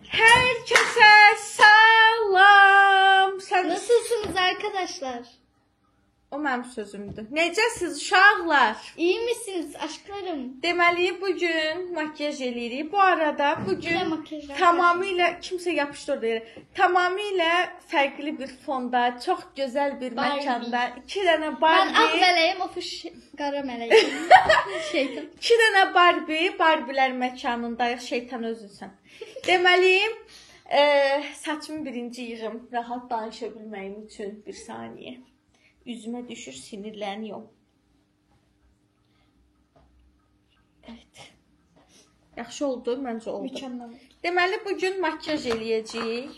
Herkese salam. Sen... Nasılsınız arkadaşlar? O mənim sözümdür. Necəsiz uşaqlar? İyi misiniz aşklarım? Deməli bugün makyaj eləyirik. Bu arada bugün tamamilə kimsə yapışdırdı yerə. Tamamilə fərqli bir fonda, çox gözəl bir Barbie. məkanda iki dənə Barbie. Mən ağ mələyim, o fuş qara mələyim. Şeytan. İki dənə Barbie, Barbielər məkanındayıq. Şeytan özünsən. Deməli, saçımı birinci yığım, rahat danışa bilməyim üçün bir saniyə. Üzümə düşür, sinirləniyorum. Evet. Yaxşı oldu, məncə oldu. Mükəmməl oldu. Deməli, bugün makyaj eləyəcəyik.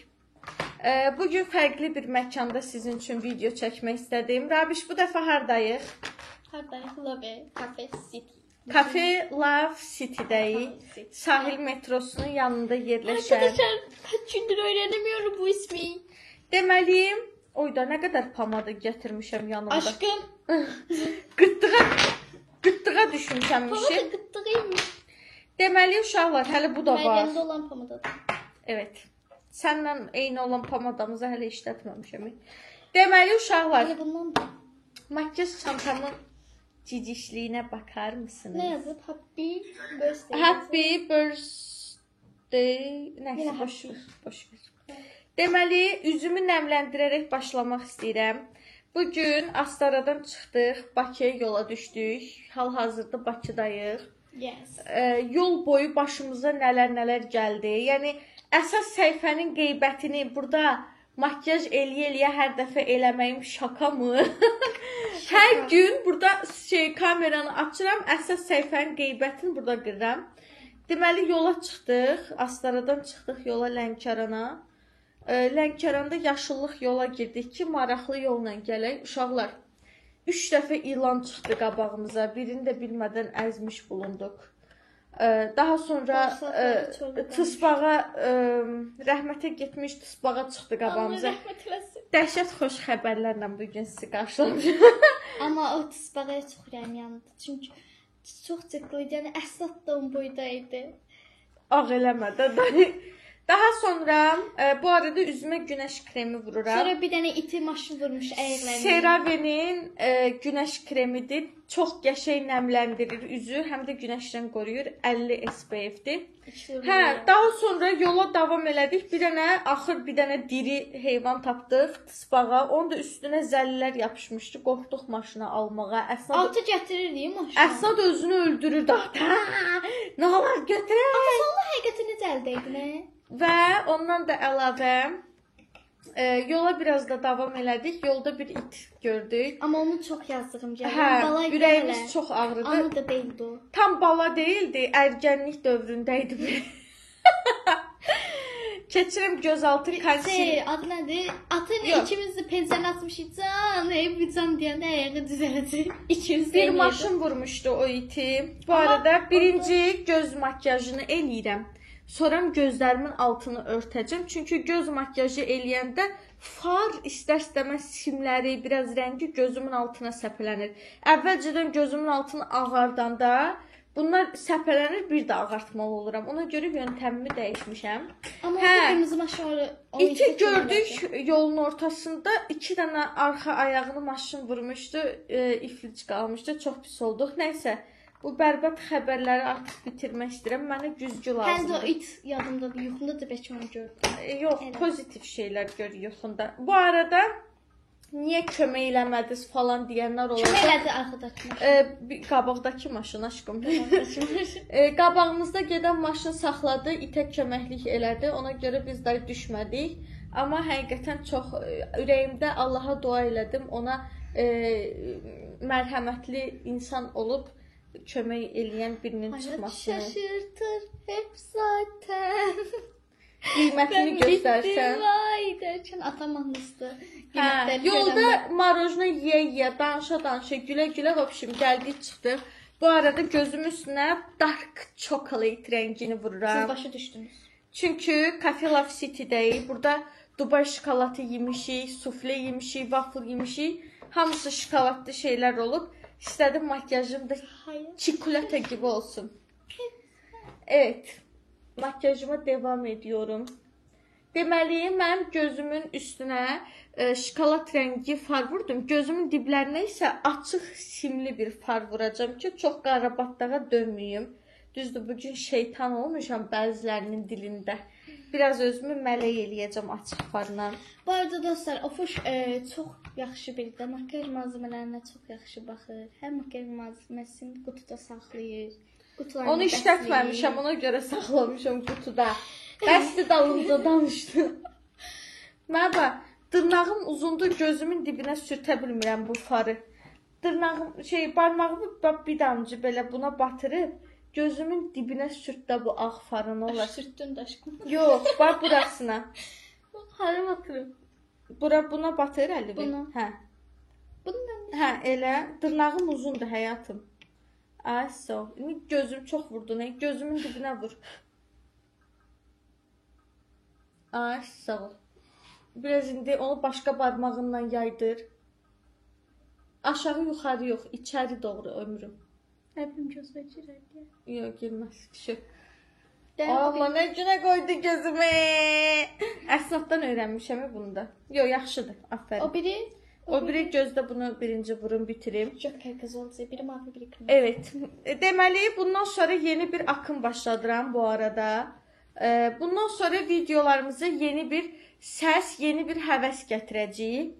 Bugün fərqli bir məkanda sizin üçün video çəkmək istədim. Rabiş, bu dəfə hardayıq? Hardayıq? Love Cafe City. Cafe Love City'dəyik. Sahil metrosunun yanında yerləşən. Arkadaşlar, kaç gündür öğrenemiyorum bu ismi. Deməli, oyda nə qədər pomada gətirmişəm yanımda. Aşkım. Qıttığa düşmüşəm Pomada işi. qıttığıymış. Deməli uşaqlar, hələ bu da var. Məryəmdə olan pomadadır. Evet. Səndən eyni olan pomadamızı hələ işlətməmişəm. Deməli uşaqlar, Hələ bundan da. makyaj çantamın cicişliyinə bakar mısınız? Ne yazıb? Happy birthday. Happy birthday. Nəysə, Yenə boş ver, boş ver. Deməli, üzümü nəmləndirərək başlamaq istəyirəm. Bugün Astaradan çıxdıq, Bakıya yola düşdük. Hal-hazırda Bakıdayıq. Yes. Yol boyu başımıza nələr-nələr gəldi. Yəni, əsas səhifənin qeybətini burada makyaj eləyə-eləyə hər dəfə eləməyim şaka mı? Hər gün burada kameranı açıram, əsas səhifənin qeybətini burada qırıram. Deməli, yola çıxdıq, Astaradan çıxdıq yola Lənkərana. Lənkəranda yaşıllıq yola girdik ki, maraqlı yolla gələk. Uşaqlar, 3 dəfə ilan çıxdı qabağımıza, birini də bilmədən əzmiş bulunduq. Daha sonra tısbağa, rəhmətə getmiş tısbağa çıxdı qabağımıza. Allah rəhmət eləsin. Dəhşət xoş xəbərlərlə bugün sizi qarşılamışam. Amma o tısbağaya çox ürəyim yandı. Çünki çox ciddi idi. Yəni Əsad da onun boyda idi. Ağ eləmə də. Daha sonra bu arada üzümə günəş kremi vururam. Sonra bir dənə iti maşın vurmuş əyirlərini. CeraVe-nin günəş kremidir. Çox qəşəng nəmləndirir üzü, həm də günəşdən qoruyur. 50 SPF-dir. Hə, daha sonra yola davam elədik. Bir dənə axır bir dənə diri heyvan tapdıq, tısbağa. Onun da üstünə zəllilər yapışmışdı. Qorxduq maşına almağa. Altı gətirirdi maşına. Əsnad özünü öldürürdü. Nə olar götürək. Amma sonunda həqiqətən necə əldə idi, nə? Və ondan da əlavə yola biraz da davam elədik. Yolda bir it gördük. Amma onu çox yazdığım gəldi. Hə, ürəyimiz çox ağrıdı. Ana da deyildi o. Tam bala deyildi, ərgənlik dövründə idi. Keçirim gözaltı konsil. Adı nədir? Atı ilə ikimiz də pensiyonu atmışıq. Can, ey bu can deyəndə ayağı düzələcək. İkimiz bir maşın vurmuşdu o iti. Bu arada birinci göz makyajını eləyirəm. Sonra gözlərimin altını örtəcəm. Çünki göz makyajı eləyəndə far istər-istəməz simləri, biraz rəngi gözümün altına səpələnir. Əvvəlcədən gözümün altını ağardanda bunlar səpələnir, bir də ağartmalı oluram. Ona görə yöntəmimi dəyişmişəm. Amma hə, qırmızı maşın var. İti gördük yolun ortasında. 2 dənə arxa ayağını maşın vurmuşdu, iflic qalmışdı. Çox pis olduq. Nəysə. Bu bərbad xəbərləri artıq bitirmək istəyirəm. Mənə güzgü lazımdır. Hələ də o it yadımdadır. Yuxumda da bəlkə onu gördüm. Yox, elə. Pozitiv şeylər gör yuxunda. Bu arada niyə kömək eləmədiniz falan deyənlər olacaq. Kömək elədi arxadakı maşın. Qabaqdakı maşın aşkım. Qabağımızda gedən maşın saxladı, itə köməklik elədi. Ona görə biz də düşmədik. Amma həqiqətən çox ürəyimdə Allaha dua elədim. Ona mərhəmətli insan olub kömək eləyən birinin çıxmasını. Hayat şaşırtır hep zaten. Qiymətini göstərsən. Vay derken atam mahnısı. Hə, yolda marojna yeyə-yeyə, danışa-danışa, gülə-gülə vəbşim gəldik çıxdıq. Bu arada gözümün üstünə dark chocolate rəngini vururam. Siz başa düşdünüz. Çünki Cafe Love City-dəyik. Burada Dubai şokolatı yemişik, sufle yemişik, waffle yemişik. Hamısı şokoladlı şeylər olub. İstədim makyajım da çikolata gibi olsun. Evet. Makyajıma devam ediyorum. Deməli, mən gözümün üstünə şokolad rəngi far vurdum. Gözümün diblərinə isə açıq simli bir far vuracağam ki, çox qarabatdağa dönməyim. Düzdür, bugün şeytan olmuşam bəzilərinin dilində. Biraz özümü mələk eləyəcəm açıq farla. Bu arada dostlar, Ofuş çox yaxşı biridir. Makyaj malzemələrinə çox yaxşı baxır. Hər makyaj malzəməsini qutuda saxlayır. Qutularını Onu işlətməmişəm, ona görə saxlamışam qutuda. Bəsdir dalınca danışdım. Mənə bax, dırnağım uzundur, gözümün dibinə sürtə bilmirəm bu farı. Dırnağım, barmağımı bir damcı belə buna batırıb gözümün dibinə sürt də bu ağ farı, nə olar? Sürtdün də aşkım. Yox, bax burasına. Hara batırım? Bura buna batır əlini. Buna. Hə. Bununla. Hə, elə. Dırnağım uzundur həyatım. Ay, sağ ol. İndi gözüm çox vurdu, nə? Gözümün dibinə vur. Ay, sağ ol. Biraz indi onu başqa barmağınla yaydır. Aşağı yuxarı yox, içəri doğru ömrüm. Nə bilim gözümə girər deyə. Yox, girməz kişi. Allah, nə günə qoydu gözümü. Əsnafdan öyrənmişəm bunu da. Yox, yaxşıdır. Aferin. O biri? O biri gözdə bunu birinci vurum bitirim. Joker qız olacaq. Biri mavi, biri kırmızı. Evet. Deməli, bundan sonra yeni bir akım başladıram bu arada. Bundan sonra videolarımıza yeni bir səs, yeni bir həvəs gətirəcəyik.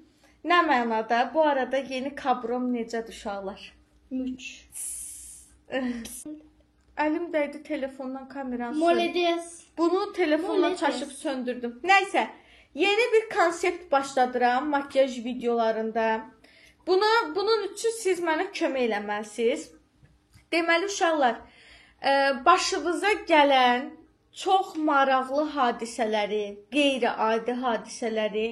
Nə mənada? Bu arada yeni kabrom necədir uşaqlar? Müç. Əlim dəydi telefondan kameranı. Molades. Bunu telefonla çaşıb söndürdüm. Nəysə, yeni bir konsept başladıram makyaj videolarında. Bunun üçün siz mənə kömək eləməlisiniz. Deməli uşaqlar, başınıza gələn çox maraqlı hadisələri, qeyri-adi hadisələri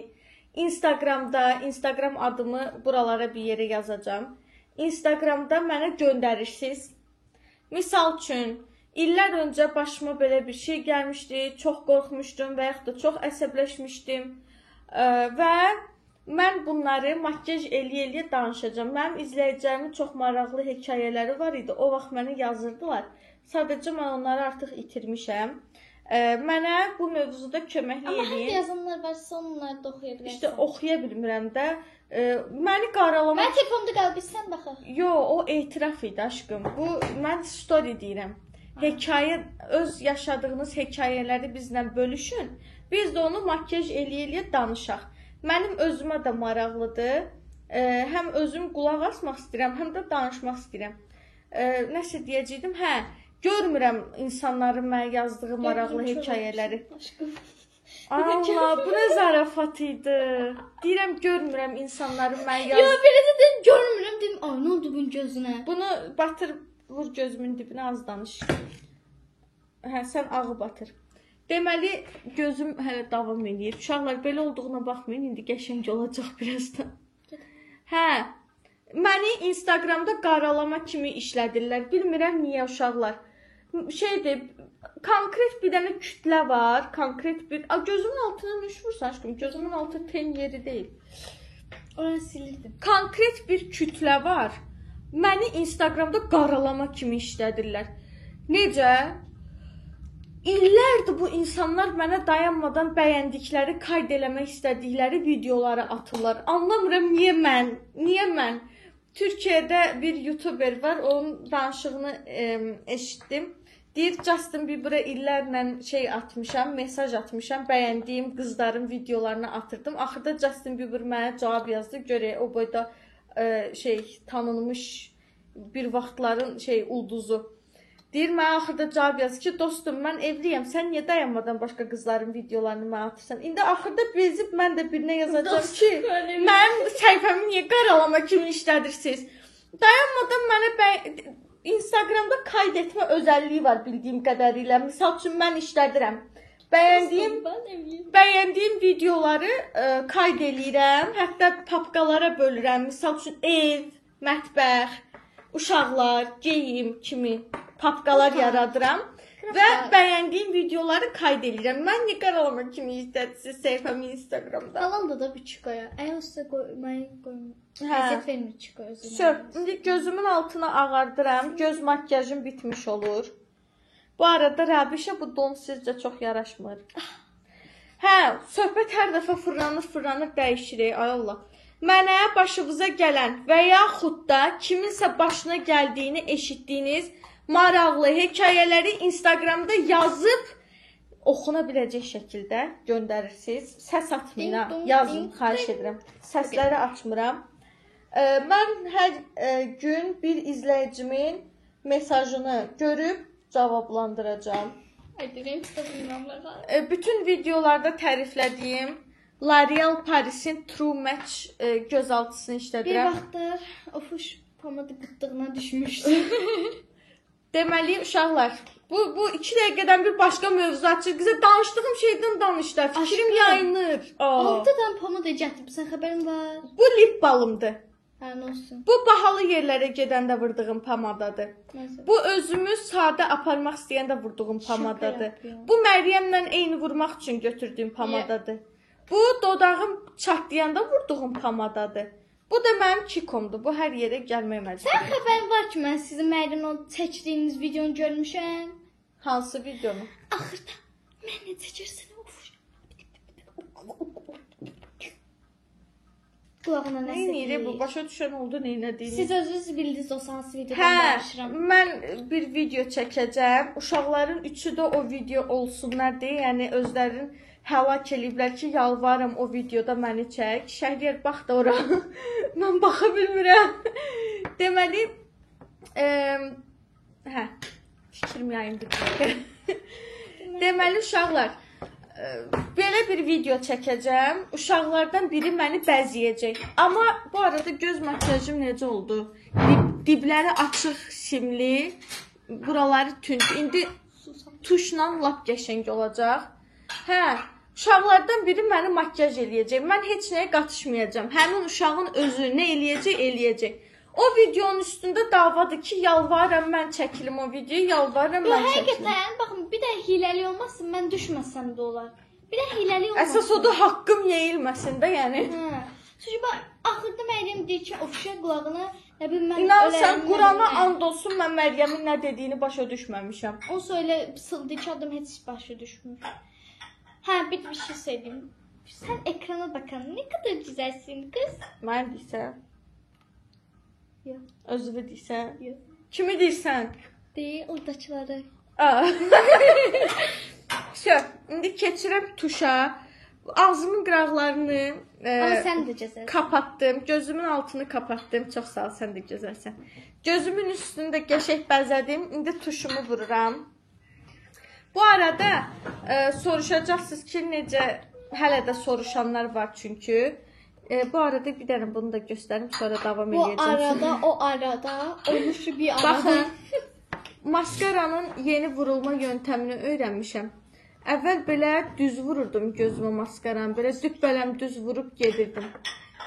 Instagramda, Instagram adımı buralara bir yerə yazacağam. Instagramda mənə göndərirsiniz. Misal üçün, illər öncə başıma belə bir şey gəlmişdi, çox qorxmuşdum və yaxud da çox əsəbləşmişdim və mən bunları makyaj eləyə-eləyə danışacağam. Mənim izləyicilərimin çox maraqlı hekayələri var idi, o vaxt mənə yazırdılar. Sadəcə mən onları artıq itirmişəm. Mənə bu mövzuda köməklik Amma eləyin. Amma hər yazanlar varsa onları da oxuya bilərsən. İşte oxuya bilmirəm də. Məni qaralamaq... Mən telefonda qalıb, sən baxaq. Yo, o etiraf idi aşkım. Bu, mən story deyirəm. Hekayə, öz yaşadığınız hekayələri bizlə bölüşün. Biz də onu makyaj eləyə-eləyə danışaq. Mənim özümə də maraqlıdır. Həm özüm qulaq asmaq istəyirəm, həm də danışmaq istəyirəm. Nəsə deyəcəkdim, hə, görmürəm insanların mənə yazdığı maraqlı hekayələri. Allah, bu nə zarafat idi. Deyirəm, görmürəm insanların mənə yazdığı. Yox, belə də deyim, görmürəm, deyim, ay, nə oldu bunun gözünə? Bunu batır, vur gözümün dibinə, az danış. Hə, sən ağı batır. Deməli, gözüm hələ davam eləyir. Uşaqlar, belə olduğuna baxmayın, indi qəşəng olacaq birazdan. Hə, məni Instagramda qaralama kimi işlədirlər. Bilmirəm niyə uşaqlar. Şeydir, konkret bir dənə kütlə var, konkret bir... Gözümün altına nüş vursan aşkım, gözümün altı ten yeri deyil. Onu silirdim. Konkret bir kütlə var. Məni Instagramda qaralama kimi işlədirlər. Necə? İllərdir bu insanlar mənə dayanmadan bəyəndikləri, kayd eləmək istədikləri videoları atırlar. Anlamıram niyə mən? Niyə mən? Türkiyədə bir YouTuber var, onun danışığını eşitdim. Deyir, Justin Bieber'a illərlə şey atmışam, mesaj atmışam, bəyəndiyim qızların videolarını atırdım. Axırda Justin Bieber mənə cavab yazdı. Görək, o boyda tanınmış bir vaxtların ulduzu. Deyir, mənə axırda cavab yazdı ki, dostum, mən evliyəm, sən niyə dayanmadan başqa qızların videolarını mənə atırsan? İndi axırda bezib mən də birinə yazacağam ki, mənim səhifəmi niyə qaralama kimi işlədirsiniz? Dayanmadan mənə Instagramda kayd etmə özəlliyi var bildiyim qədərilə. Misal üçün, mən işlədirəm. Bəyəndiyim videoları kayd eləyirəm, hətta papkalara bölürəm. Misal üçün, ev, mətbəx, uşaqlar, geyim kimi papkalar yaradıram və bəyəndiyim videoları kayd edirəm. Mən niyə qaralama kimi işlədirsiniz səhifəmi Instagramda? Halal da bir çikoya. Əgər olsa qoymayı qoymayı. Əziyyət vermir çiko özünə. Sör. İndi gözümün altına ağardıram. Göz makyajım bitmiş olur. Bu arada Rabişə bu don sizcə çox yaraşmır. Hə, söhbət hər dəfə fırlanır, dəyişir. Ay Allah. Mənə başınıza gələn və yaxud da kiminsə başına gəldiyini eşitdiyiniz maraqlı hekayələri Instagramda yazıb oxuna biləcək şəkildə göndərirsiniz. Səs atmayın, yazın, xahiş edirəm. Səsləri açmıram. Mən hər gün bir izləyicimin mesajını görüb cavablandıracağam. Bütün videolarda təriflədiyim L'Oreal Paris'in True Match gözaltısını işlədirəm. Bir vaxtlar ofuş pomada qıtlığına düşmüşdü. Deməli, uşaqlar, bu 2 dəqiqədən bir başqa mövzu açır. Qıza danışdığım şeydən danış da, fikrim yayınır. 6 dənə pomada gətiribsən, xəbərin var. Bu lip balımdır. Hə, nə olsun. Bu bahalı yerlərə gedəndə vurduğum pomadadır. Nəsə. Bu özümü sadə aparmaq istəyəndə vurduğum pomadadır. Bu Məryəmlə eyni vurmaq üçün götürdüyüm pomadadır. Bu dodağım çatlayanda vurduğum pomadadır. Bu da mənim kikomdur. Bu hər yerə gəlmək məcbur. Sən xəbərin var ki, mən sizin Məryəmlə çəkdiyiniz videonu görmüşəm. Hansı videonu? Axırda mən nə çəkirsən? Qulağına nəsə deyir. Nə bu? Başa düşən oldu, neynədiyini. Siz özünüz bildiniz o hansı videodan danışıram. Mən bir video çəkəcəm. Uşaqların üçü də o video olsunlar deyə, yəni özlərinin həlak eləyiblər ki, yalvarıram o videoda məni çək. Şəhriyar, bax da ora. Mən baxa bilmirəm. Deməli, hə, fikrim yayındı. Deməli, uşaqlar, belə bir video çəkəcəm. Uşaqlardan biri məni bəzəyəcək. Amma bu arada göz makyajım necə oldu? Dibləri açıq, simli, buraları tünd. İndi tuşla lap qəşəng olacaq. Hə, uşaqlardan biri məni makyaj eləyəcək. Mən heç nəyə qatışmayacağam. Həmin uşağın özü nə eləyəcək, eləyəcək. O videonun üstündə davadır ki, yalvarıram mən çəkilim o videoyu, yalvarıram mən çəkilim. Həqiqətən, baxın, bir də hiləli olmazsa, mən düşməsəm də olar. Bir də hiləli olmasın. Əsas odur, haqqım yeyilməsin də, yəni. Hə. Çünki bax, axırda Məryəm deyir ki, ofşa qulağına, nə bilim, mən İnan, sən Qurana and olsun, mən Məryəmin nə dediyini başa düşməmişəm. O söylə, pısıldı ki, adam heç başa düşmür. Hə, bir şey söyleyeyim. Sən ekrana bakan, nə qədər güzelsin, qız. Mən deyirsən. Yox. Özünü deyirsən? Yox. Kimi deyirsən? Deyir, oradakıları. Şö, indi keçirəm tuşa. Ağzımın qıraqlarını Amma sən də gözəlsən. Kapatdım. Gözümün altını kapatdım. Çox sağ ol, sən də gözəlsən. Gözümün üstünü də qəşəng bəzədim. İndi tuşumu vururam. Bu arada soruşacaqsınız ki, necə, hələ də soruşanlar var çünki. Bu arada bir dənə bunu da göstərim, sonra davam Bu edəcəm. arada, o arada, olmuşu bir arada. Baxın, maskaranın yeni vurulma yöntəmini öyrənmişəm. Əvvəl belə düz vururdum gözümə maskaranı, belə dübbələm düz vurub gedirdim.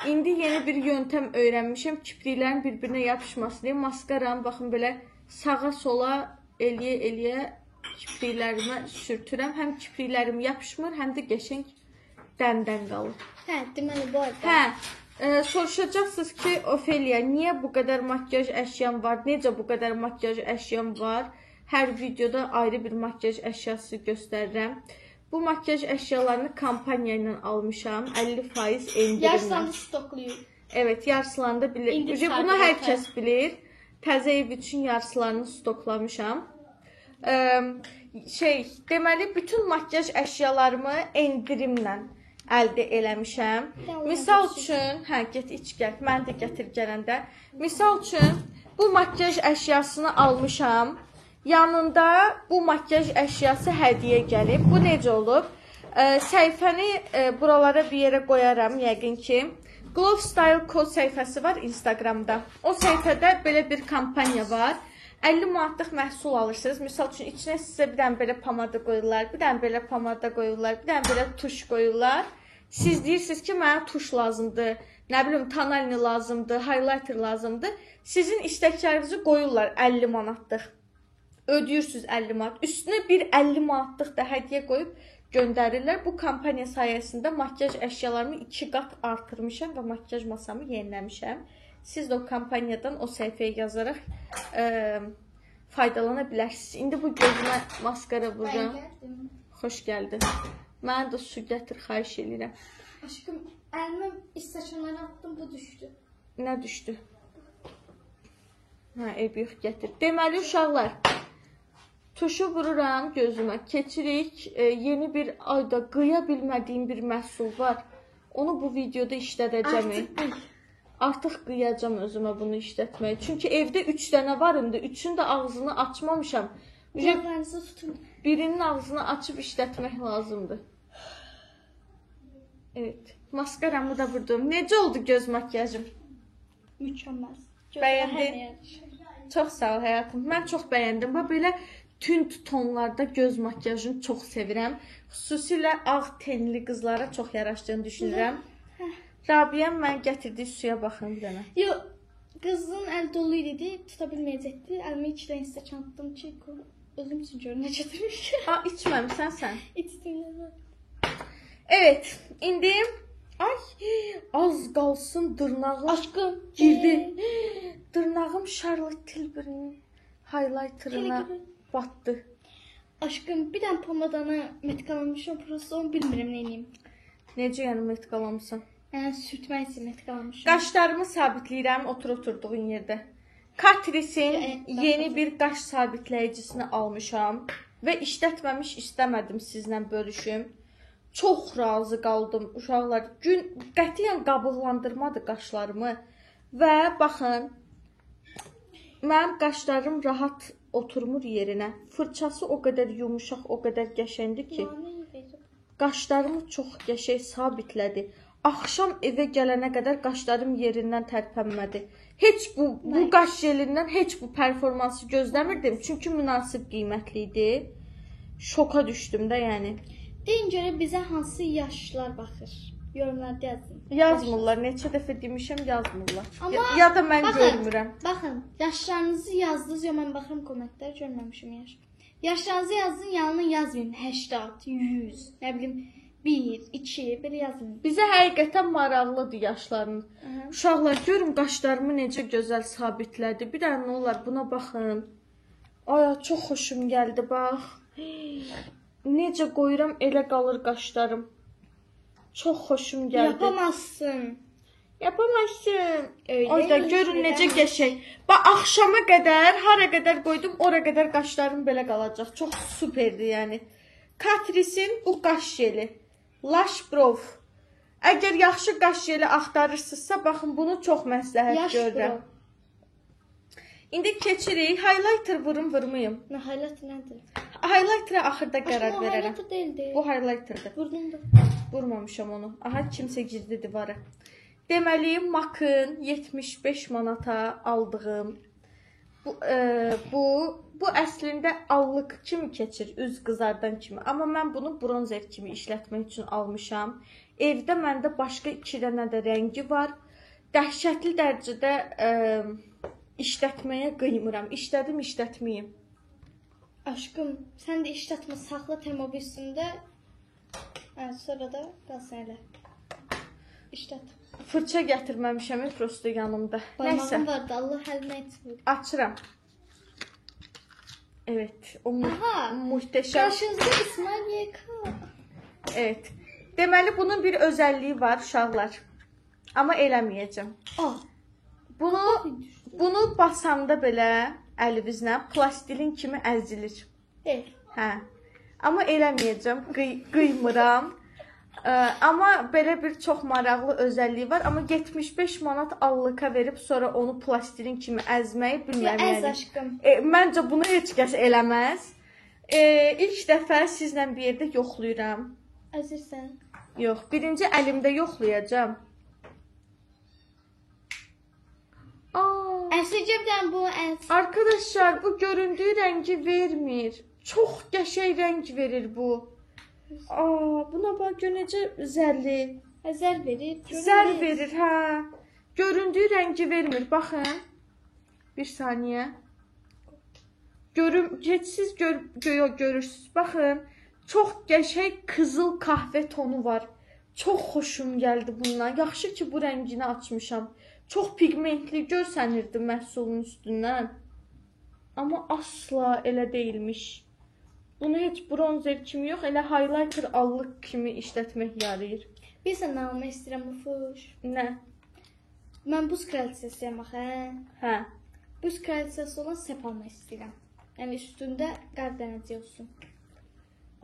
İndi yeni bir yöntəm öyrənmişəm, kipriklərin bir-birinə yapışmasın deyə maskaranı baxın belə sağa sola eləyə-eləyə kipriklərimə sürtürəm. Həm kipriklərim yapışmır, həm də qəşəng dəmdən qalır. Hə, deməli bu arada. Hə, soruşacaqsınız ki, Ofeliya, niyə bu qədər makyaj əşyam var? Necə bu qədər makyaj əşyam var? Hər videoda ayrı bir makyaj əşyası göstərirəm. Bu makyaj əşyalarını kampaniya ilə almışam. 50% endirimlə. Yarısını stoklayıb. Evet, yarıslarını da bilir. Bunu hər kəs bilir. Təzə ev üçün yarıslarını stoklamışam. Deməli, bütün makyaj əşyalarımı endirimlə əldə eləmişəm. Misal üçün, hə, get iç gəl, mən də gətir gələndə. Misal üçün, bu makyaj əşyasını almışam. Yanında bu makyaj əşyası hədiyyə gəlib. Bu necə olub? Səhifəni buralara bir yerə qoyaram yəqin ki. Glow Style Co səhifəsi var Instagramda. O səhifədə belə bir kampaniya var. 50 manatlıq məhsul alırsınız. Misal üçün, içinə sizə bir dənə belə pomada qoyurlar, bir dənə belə pomada qoyurlar, bir dənə belə tuş qoyurlar. Siz deyirsiniz ki, mənə tuş lazımdır, nə bilim, tonalni lazımdır, highlighter lazımdır. Sizin istəklərinizi qoyurlar 50 manatlıq. Ödəyirsiniz 50 manat. Üstünə bir 50 manatlıq da hədiyyə qoyub göndərirlər. Bu kampaniya sayəsində makyaj əşyalarımı 2 qat artırmışam və makyaj masamı yeniləmişəm. Siz də o kampaniyadan o səhifəyə yazaraq faydalana bilərsiniz. İndi bu gözümə maskara vururam. Mən gəldim. Xoş gəldin. Mənə də su gətir, xahiş eləyirəm. Aşkım, əlimə istaçanları attım, bu düşdü. Nə düşdü? Hə, eybi yox, gətir. Deməli, uşaqlar, tuşu vururam gözümə. Keçirik. Yeni bir ayda qıya bilmədiyim bir məhsul var. Onu bu videoda işlədəcəm. Artıq qıyacam özümə bunu işlətməyi. Çünki evdə 3 dənə var indi. Üçünün də ağzını açmamışam. Gözlərinizi tutun. Birinin ağzını açıb işlətmək lazımdır. Evet. Maskaramı da vurdum. Necə oldu göz makyajım? Mükəmməl. Bəyəndin? Çox sağ ol həyatım. Mən çox bəyəndim. Bax belə tünd tonlarda göz makyajını çox sevirəm. Xüsusilə ağ tenli qızlara çox yaraşdığını düşünürəm. Rabiyəm mən gətirdiyi suya baxın bir dənə. Yox, qızın əl dolu idi, tuta bilməyəcəkdi. Əlimi 2 dənə stəkan atdım ki, özüm üçün görün nə gətirmişəm. A, içməmisən sən? İçdim. Evet, indi ay, az qalsın dırnağım. Aşkım girdi. Dırnağım Charlotte Tilbury'nin highlighterına batdı. Aşkım, bir dənə pomadanı metkalamışam, prosto onu bilmirəm nə edeyim. Necə yəni metkalamışsan? Yəni sürtmək üçün metkalamışam. Qaşlarımı sabitləyirəm, otur oturduğun yerdə. Catrice'in yeni bir qaş sabitləyicisini almışam və işlətməmiş istəmədim sizlə bölüşüm. Çox razı qaldım uşaqlar. Gün qətiyyən qabıqlandırmadı qaşlarımı və baxın, mənim qaşlarım rahat oturmur yerinə. Fırçası o qədər yumuşaq, o qədər qəşəngdir ki, qaşlarımı çox qəşəng sabitlədi. Axşam evə gələnə qədər qaşlarım yerindən tərpənmədi. Heç bu qaş jelindən heç bu performansı gözləmirdim. Çünki münasib qiymətli idi. Şoka düşdüm də yəni. Deyin görə bizə hansı yaşlar baxır? Yorumlarda yazın. Yazmırlar. Neçə dəfə demişəm, yazmırlar. Amma ya da mən baxın, görmürəm. Baxın, yaşlarınızı yazdınız. Yo, mən baxıram kommentlər, görməmişim yaş. Yaşlarınızı yazın, yanına yazmayın. 80, 100, nə bilim 1, 2, belə yazmayın. Bizə həqiqətən maraqlıdır yaşlarınız. Uşaqlar, görün qaşlarımı necə gözəl sabitlədi. Bir dənə nə olar, buna baxın. Ay, çox xoşum gəldi, bax. Necə qoyuram, elə qalır qaşlarım. Çox xoşum gəldi. Yapamazsın. Yapamazsın. Ay da görün necə qəşəng. Bax, axşama qədər, hara qədər qoydum, ora qədər qaşlarım belə qalacaq. Çox superdir yəni. Catrice'in bu qaş jeli. Lash Brow. Əgər yaxşı qaş jeli axtarırsınızsa, baxın, bunu çox məsləhət görürəm. İndi keçirik. Highlighter vurum, vurmayım. Nə highlighter nədir? Highlighter'a axırda qərar verərəm. Highlighter deyildi. Bu highlighter'dır. Vurdum da. Vurmamışam onu. Aha, kimsə girdi divara. Deməli, MAC-ın 75 manata aldığım bu əslində allıq kimi keçir, üz qızardan kimi. Amma mən bunu bronzer kimi işlətmək üçün almışam. Evdə məndə başqa 2 dənə də rəngi var. Dəhşətli dərəcədə işlətməyə qıymıram. İşlədim, işlətməyim. Aşkım, sən də işlətmə, saxla termobi üstündə. Hə, sonra da qalsın elə. İşlət. Fırça gətirməmişəm, prosto yanımda. Nəysə. Barmağım vardı, Allah əlimə etmir. Açıram. Evet, o muhteşəm. Qarşınızda İsmail YK. Evet. Deməli, bunun bir özəlliyi var uşaqlar. Amma eləməyəcəm. Bunu basanda belə əlinizlə plastilin kimi əzilir. Evet. Hə. Amma eləməyəcəm, qıymıram. Amma belə bir çox maraqlı özəlliyi var. Amma 75 manat allıka verib sonra onu plastilin kimi əzməyi bilməm. Əz aşkım. Məncə bunu heç kəs eləməz. İlk dəfə sizlə bir yerdə yoxlayıram. Əzirsən? Yox, birinci əlimdə yoxlayacağam. Əzəcə bir dənə bu əz. Arkadaşlar, bu göründüyü rəngi vermir. Çox qəşəng rəng verir bu. Aa, buna bax, gör necə zərli. Zər verir. Zər verir, hə. Göründüyü rəngi vermir. Baxın. Bir saniyə. Görüm, heç siz görürsünüz. Baxın, çox qəşəng qızıl kahve tonu var. Çox xoşum gəldi bundan. Yaxşı ki, bu rəngini açmışam. Çox pigmentli görsənirdi məhsulun üstündən. Amma asla elə deyilmiş. Bunu heç bronzer kimi yox, elə highlighter allıq kimi işlətmək yarayır. Bilirsən nə almaq istəyirəm Ufuş? Nə? Mən buz kraliçasıyam axı. Hə. Buz kraliçası olan sep almaq istəyirəm. Yəni üstündə qar dənəci olsun.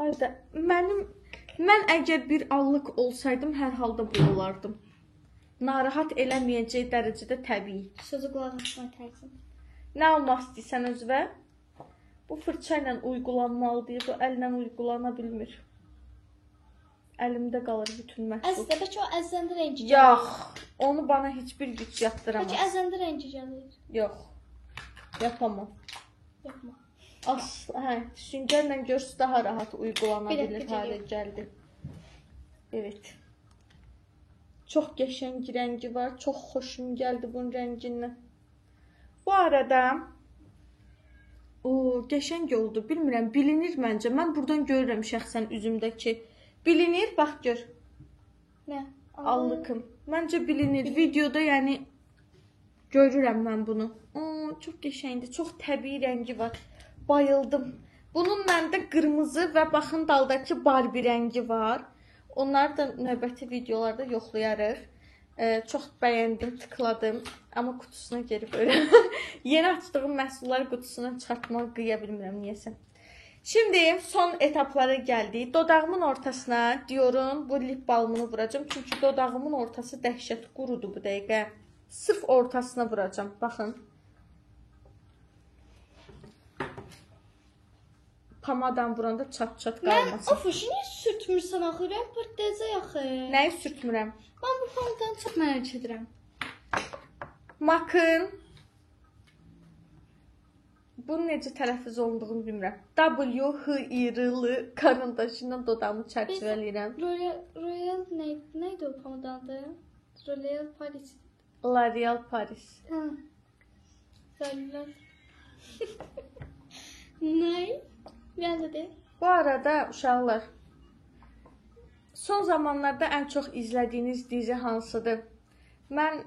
Ayda, mən əgər bir allıq olsaydım, hər halda bu olardım. Narahat eləməyəcək dərəcədə təbii. Sözü qulaq asma tərcim. Nə almaq istəyirsən özünə? Bu fırça ilə uyğulanmalıdır, bu əllə uyğulana bilmir. Əlimdə qalır bütün məhsul. Əzizə, bəlkə o əzəndə rəngi gəlir. Yox, onu bana heç bir güc yatdıramaz. Bəlkə əzəndə rəngi gəlir. Yox, yapamam. Yapma. Asla, hə, süngərlə görsü daha rahat uygulana bilir hale gəldi. Evet. Çox qəşəng rəngi var, çox xoşum gəldi bunun rəngindən. Bu arada, o qəşəng oldu, bilmirəm, bilinir məncə. Mən buradan görürəm şəxsən üzümdəki. Bilinir, bax gör. Nə? Allıqım. Məncə bilinir. Videoda yəni görürəm mən bunu. Çox qəşəngdir, çox təbii rəngi var. Bayıldım. Bunun məndə qırmızı və baxın daldakı Barbie rəngi var. Onları da növbəti videolarda yoxlayarıq. Çox bəyəndim, tıkladım. Amma qutusuna geri böyle. Yeni açdığım məhsulları qutusuna çıxartmağa qıya bilmirəm niyəsə. Şimdi son etaplara gəldik. Dodağımın ortasına Dior'un bu lip balmını vuracağım. Çünki dodağımın ortası dəhşət qurudu bu dəqiqə. Sırf ortasına vuracağım. Baxın. Pamadan vuranda çat-çat qalmasın. Mən o fuşu niyə sürtmürsən axı? Rəng partlayacaq axı. Nəyi sürtmürəm? Mən bu pamadanı çox mərak edirəm. MAC-ın bunun necə tələffüz olunduğunu bilmirəm. W H I R L karandaşı ilə dodağımı çərçivələyirəm. Royal nə idi o pamadanı? Royal Paris. L'Oreal Paris. Hə. Royal. Nə? Nə? Bu arada uşaqlar, son zamanlarda ən çox izlədiyiniz dizi hansıdır? Mən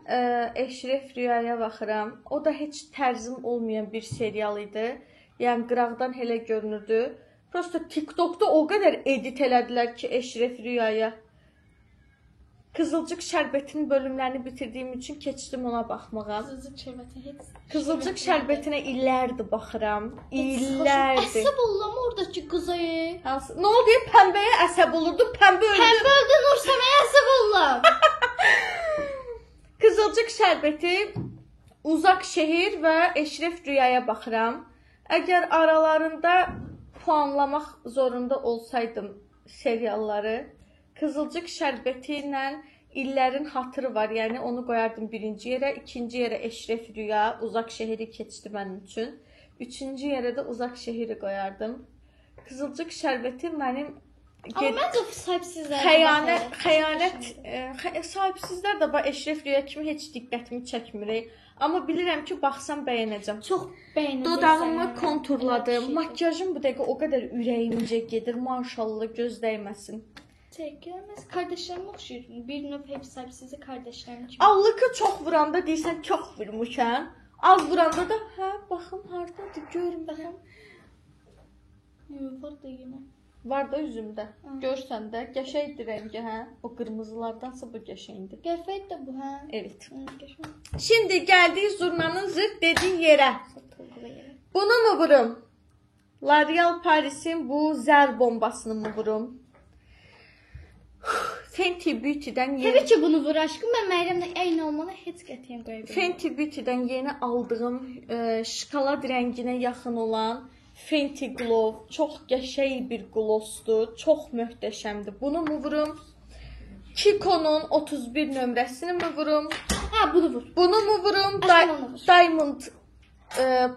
Eşref Rüyaya baxıram. O da heç tərzim olmayan bir serial idi. Yəni qıraqdan elə görünürdü. Prosta TikTokda o qədər edit elədilər ki, Eşref Rüyaya. Qızılcıq şərbətinin bölümlərini bitirdiyim üçün keçdim ona baxmağa. Qızılcıq şərbəti heç. Qızılcıq şərbətinə illərdir baxıram. İllərdir. Əsəb oluram oradakı qıza. Hansı? Nə oldu? Pəmbəyə əsəb olurdu. Pəmbə öldü. Pəmbə öldü, Nursəməyə əsəb oluram. Qızılcıq şərbəti, Uzaq şehir və Eşref Rüyaya baxıram. Əgər aralarında puanlamaq zorunda olsaydım serialları, Qızılcıq şərbəti ilə illərin xatırı var. Yəni onu qoyardım birinci yerə, ikinci yerə Eşref Rüya, Uzaq şehri keçdi mənim üçün. Üçüncü yerə də Uzaq şehri qoyardım. Qızılcıq şərbəti mənim... Amma məncə sahibsizlər... Xəyanət, sahibsizlər də bax Eşref Rüya kimi heç diqqətimi çəkmir. Amma bilirəm ki, baxsam bəyənəcəm. Çox bəyənəcəm. Dodağımı konturladım. Makyajım bu dəqiqə o qədər ürəyimcə gedir. Maşallah, göz dəyməsin. Çəkilməz. Kardeşlərimə oxşayır. Bir növ ev sahibsizi kardeşlərim kimi. Allıqı çox vuranda deyirsən, çox vurmuşam. Az vuranda da, hə, baxım hardadır, görüm, baxım. Var da yenə. Var da üzümdə. Görsən də, qəşəngdir rəngi, hə? O qırmızılardansa bu qəşəngdir. Qəhvədir də bu, hə? Evet. Şimdi gəldik zurnanın zırt dediyi yerə. Bunu mu vurum? L'Oreal Paris'in bu zər bombasını mı vurum? Fenty Beauty'dən yeni... Təbii ki bunu vur aşkım. Mən Məryəmlə eyni olmalı heç qətiyyən qoya bilmərəm. Fenty Beauty'dən yeni aldığım şokolad rənginə yaxın olan Fenty Glow çox qəşəng bir glossdur. Çox möhtəşəmdir. Bunu mu vurum? Kiko'nun 31 nömrəsini mi vurum? Hə, bunu vur. Bunu mu vurum? Diamond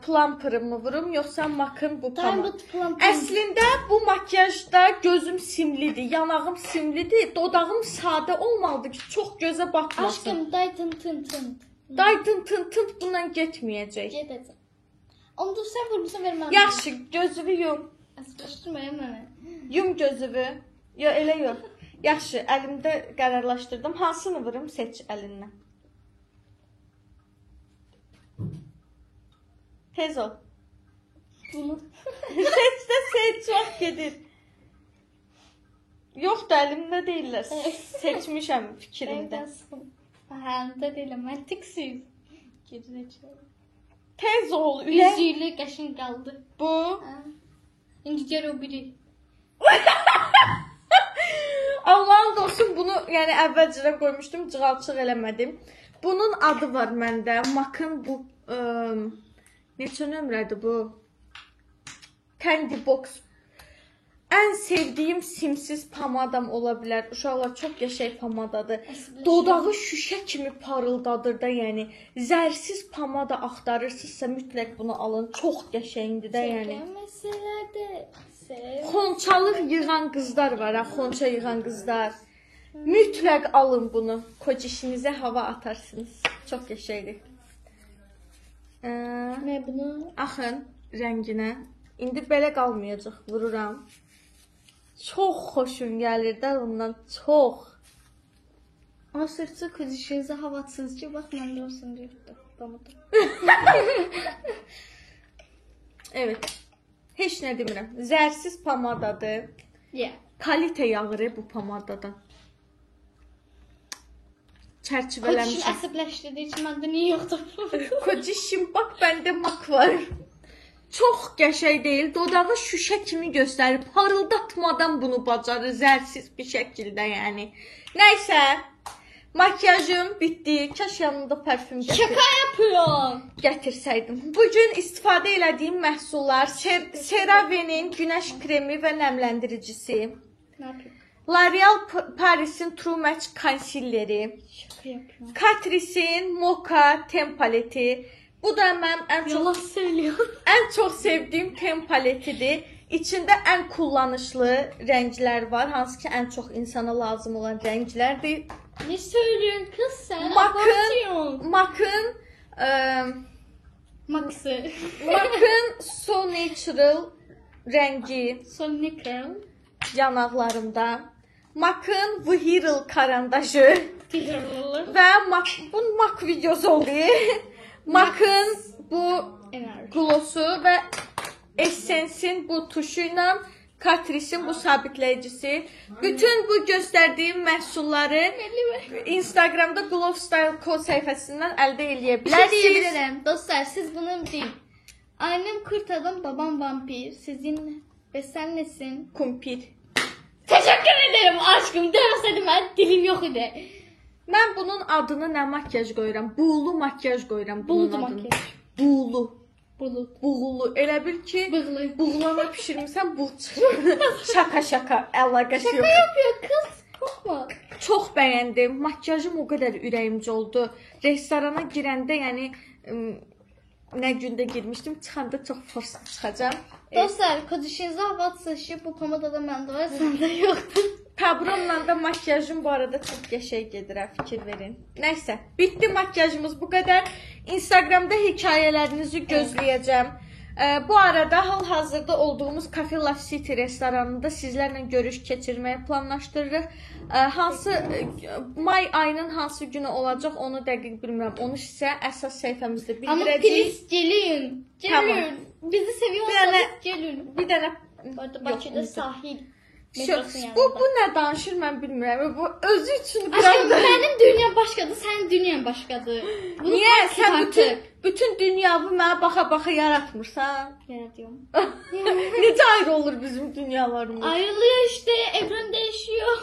Plumper'ı mı vurum, yoxsa MAC-ın bu Diamond Plumper. Əslində bu makyajda gözüm simlidir, yanağım simlidir, dodağım sadə olmalıdır ki, çox gözə batmasın. Aşkım, Diamond Tint. Diamond Tint bundan getməyəcək. Gedəcək. Onu da sən vurmuşsan, ver mənə. Yaxşı, gözünü yum. Əsəbləşdirmə mənə. Yum gözünü. Yox, elə yox. Yaxşı, əlimdə qərarlaşdırdım. Hansını vurum, seç əlindən. Tez ol. Bunu. Seç də seç, çox gedir. Yox da əlimdə deyirlər. Seçmişəm fikrimdə. Əlimdə deyiləm, mən tiksiz. Gerizekalı. Tez ol, ürək. Üzüklü qəşəng qaldı. Bu. Hə. İndi gör o biri. Allah'ın olsun bunu, yəni əvvəlcədən qoymuşdum, cığalçıq eləmədim. Bunun adı var məndə. MAC-ın bu neçə nömrədir bu? Candy Box. Ən sevdiyim simsiz pomadam ola bilər. Uşaqlar, çox qəşəng pomadadır. Dodağı şüşə kimi parıldadır da, yəni. Zərsiz pomada axtarırsınızsa mütləq bunu alın. Çox qəşəngdir də, yəni. Xonçalıq yığan qızlar var, ha, xonça yığan qızlar. Mütləq alın bunu. Kocişinizə hava atarsınız. Çox qəşəngdir. Nə bunu? Axın rənginə. İndi belə qalmayacaq, vururam. Çox xoşum gəlir də ondan, çox. Ama sırtı kocişinizə hava atsınız ki, bax məndə olsun deyirdi. Evet. Heç nə demirəm. Zərsiz pomadadır. Yeah. Kalite yağır bu pomadadan. Çərçivələmişəm. Kocişim əsəbləşdirdiyi üçün məndə niyə yoxdur? Kocişim, bax məndə mak var. Çox qəşəng deyil. Dodağı şüşə kimi göstərir. Parıldatmadan bunu bacarır. Zərsiz bir şəkildə yəni. Nəysə, makyajım bitdi. Kaş yanında parfüm gətir. Şaka yapıyorum. Gətirsəydim. Bugün istifadə elədiyim məhsullar CeraVe-nin günəş kremi və nəmləndiricisi. Nə yapayım? L'Oreal Paris'in True Match concealeri. Şaka yapıyorum. Catrice'in Mocha ten paleti. Bu da mənim ən çox Yalan söylüyorum. ən çox sevdiyim ten paletidir. İçində ən kullanışlı rənglər var, hansı ki ən çox insana lazım olan rənglərdir. Ne söylüyorsun kız sen? MAC-ın Max'ı. MAC-ın So Natural rəngi So Natural yanaqlarımda. MAC-ın Viral karandaşı və MAC, bu MAC videosu oldu. MAC-ın bu glosu və Essence'in bu tuşu ilə Catrice'in bu sabitləyicisi. Bütün bu göstərdiyim məhsulları Instagramda Glow Style Co səhifəsindən əldə eləyə bilərsiniz. Bir şey deyə dostlar, siz bunu deyin. Annem kurt adam, babam vampir. Sizin ve sen nesin? Kumpir. Teşekkür ederim aşkım. Demeseydim ben dilim yok idi. Mən bunun adını nə makyaj qoyuram? Buğulu makyaj qoyuram. Buğulu makyaj. Buğulu. Bulut. Buğulu. Elə bil ki, Bığlı. Buğulama pişirmirsən, buğ çıxır. Şaka şaka. Əlaqəsi yox. Şaka yapıyor kız. Korkma. Çox bəyəndim. Makyajım o qədər ürəyimcə oldu. Restorana girəndə, yəni nə gündə girmişdim, çıxanda çox forsuz çıxacağam. Dostlar, kocişinizə hava atışı bu pomadada məndə var, səndə yoxdur. Tabromla da makyajım bu arada çox qəşəng gedir, ha, fikir verin. Nəysə, bitdi makyajımız bu qədər. Instagramda hekayələrinizi gözləyəcəm. Bu arada hal-hazırda olduğumuz Cafe Love City restoranında sizlərlə görüş keçirməyi planlaşdırırıq. Hansı may ayının hansı günü olacaq onu dəqiq bilmirəm. Onu sizə əsas səhifəmizdə bildirəcəyik. Amma please gəlin. Gəlin. Tamam. Bizi seviyorsanız gəlin. Bir dənə Bakıda sahil. Bu nə danışır mən bilmirəm. Bu özü üçün biraz da... Mənim dünyam başqadır, sənin dünyan başqadır. Bunu Niyə? Sən bütün dünyamı mənə baxa-baxa yaratmırsan? Yaratıyorum. Necə ayrı olur bizim dünyalarımız? Ayrılıyor işte, evren değişiyor.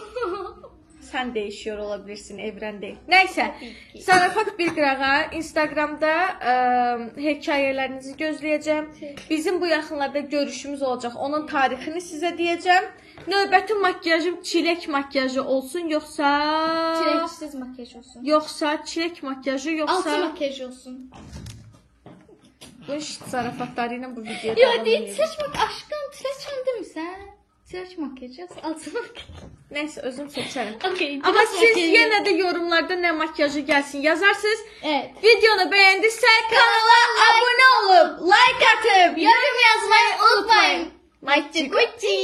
Sən değişiyor olabilirsin, evren deyil. Nəysə, zarafat bir qırağa Instagramda hekayələrinizi gözləyəcəm. Bizim bu yaxınlarda görüşümüz olacaq. Onun tarixini sizə deyəcəm. Növbəti makyajım çilək makyajı olsun, yoxsa... Çiləksiz makyaj olsun. Yoxsa çilək makyajı, yoxsa... Altı makyaj olsun. Bu iş zarafatları ilə bu videoya davam edir. Yox, deyil, seçmək aşkım, çilək demirsən? Çilək makyajı, yoxsa altı makyaj. Nəysə, özüm seçərəm. Okay, amma siz yenə də yorumlarda nə makyajı gəlsin yazarsınız. Evet. Videonu bəyəndisə kanala abunə olub, like atıb, yorum yazmayı unutmayın. Maçı gucci.